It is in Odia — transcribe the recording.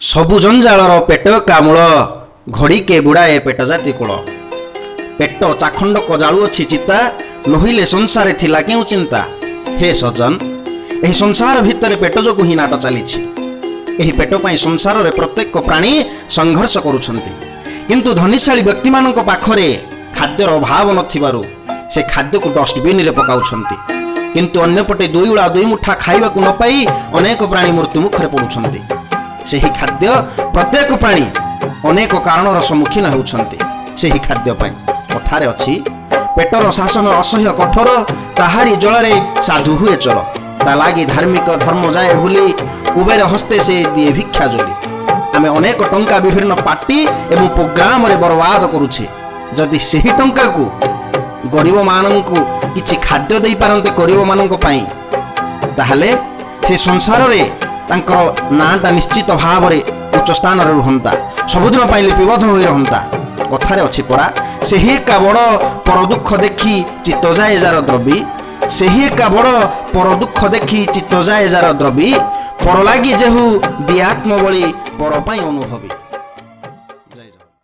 ସବୁ ଜଞ୍ଜାଳର ପେଟ କାମୂଳ, ଘଡ଼ିକେ ବୁଡ଼ାଏ ପେଟ ଜାତି କୂଳ। ପେଟ ଚାଖଣ୍ଡକ ଜାଳୁଅଛି ଚିତା, ନୋହିଲେ ସଂସାରେ ଥିଲା କେଉଁ ଚିନ୍ତା। ହେ ସଜ୍ଜନ, ଏହି ସଂସାର ଭିତରେ ପେଟ ଯୋଗୁଁ ହିଁ ନାଟ ଚାଲିଛି। ଏହି ପେଟ ପାଇଁ ସଂସାରରେ ପ୍ରତ୍ୟେକ ପ୍ରାଣୀ ସଂଘର୍ଷ କରୁଛନ୍ତି। କିନ୍ତୁ ଧନୀଶାଳୀ ବ୍ୟକ୍ତିମାନଙ୍କ ପାଖରେ ଖାଦ୍ୟର ଅଭାବ ନଥିବାରୁ ସେ ଖାଦ୍ୟକୁ ଡଷ୍ଟବିନରେ ପକାଉଛନ୍ତି। କିନ୍ତୁ ଅନ୍ୟପଟେ ଦୁଇ ଉଳା ଦୁଇ ମୁଠା ଖାଇବାକୁ ନ ପାଇ ଅନେକ ପ୍ରାଣୀ ମୃତ୍ୟୁମୁଖରେ ପଡ଼ୁଛନ୍ତି। ସେହି ଖାଦ୍ୟ ପ୍ରତ୍ୟେକ ପ୍ରାଣୀ ଅନେକ କାରଣର ସମ୍ମୁଖୀନ ହେଉଛନ୍ତି ସେହି ଖାଦ୍ୟ ପାଇଁ। କଥାରେ ଅଛି, ପେଟର ଶାସନ ଅସହ୍ୟ କଠୋର, ତାହାରି ଜଳରେ ସାଧୁ ହୁଏ ଚୋର। ତା ଲାଗି ଧାର୍ମିକ ଧର୍ମ ଯାଏ ଭୁଲି, କୁବେର ହସ୍ତେ ସେ ଦିଏ ଭିକ୍ଷା ଜୋଲି। ଆମେ ଅନେକ ଟଙ୍କା ବିଭିନ୍ନ ପାର୍ଟି ଏବଂ ପ୍ରୋଗ୍ରାମରେ ବର୍ବାଦ କରୁଛେ। ଯଦି ସେହି ଟଙ୍କାକୁ ଗରିବମାନଙ୍କୁ କିଛି ଖାଦ୍ୟ ଦେଇପାରନ୍ତେ ଗରିବମାନଙ୍କ ପାଇଁ, ତାହେଲେ ସେ ସଂସାରରେ ତାଙ୍କର ନାଁଟା ନିଶ୍ଚିତ ଭାବରେ ଉଚ୍ଚ ସ୍ଥାନରେ ରୁହନ୍ତା, ସବୁଦିନ ପାଇଁ ଲିପିବଦ୍ଧ ହୋଇ ରହନ୍ତା। କଥାରେ ଅଛି ପରା, ସେହି ଏକା ବଡ଼ ପର ଦୁଃଖ ଦେଖି ଚିତ୍ତ ଯାଏ ଯାର ଦ୍ରବି, ସେହି ଏକା ବଡ଼ ପର ଦୁଃଖ ଦେଖି ଚିତ୍ତ ଯାଏ ଯାର ଦ୍ରବି, ପର ଲାଗି ଯେହୁ ଦିଏ ଆତ୍ମବଳି ପର ପାଇଁ ଅନୁଭବୀ।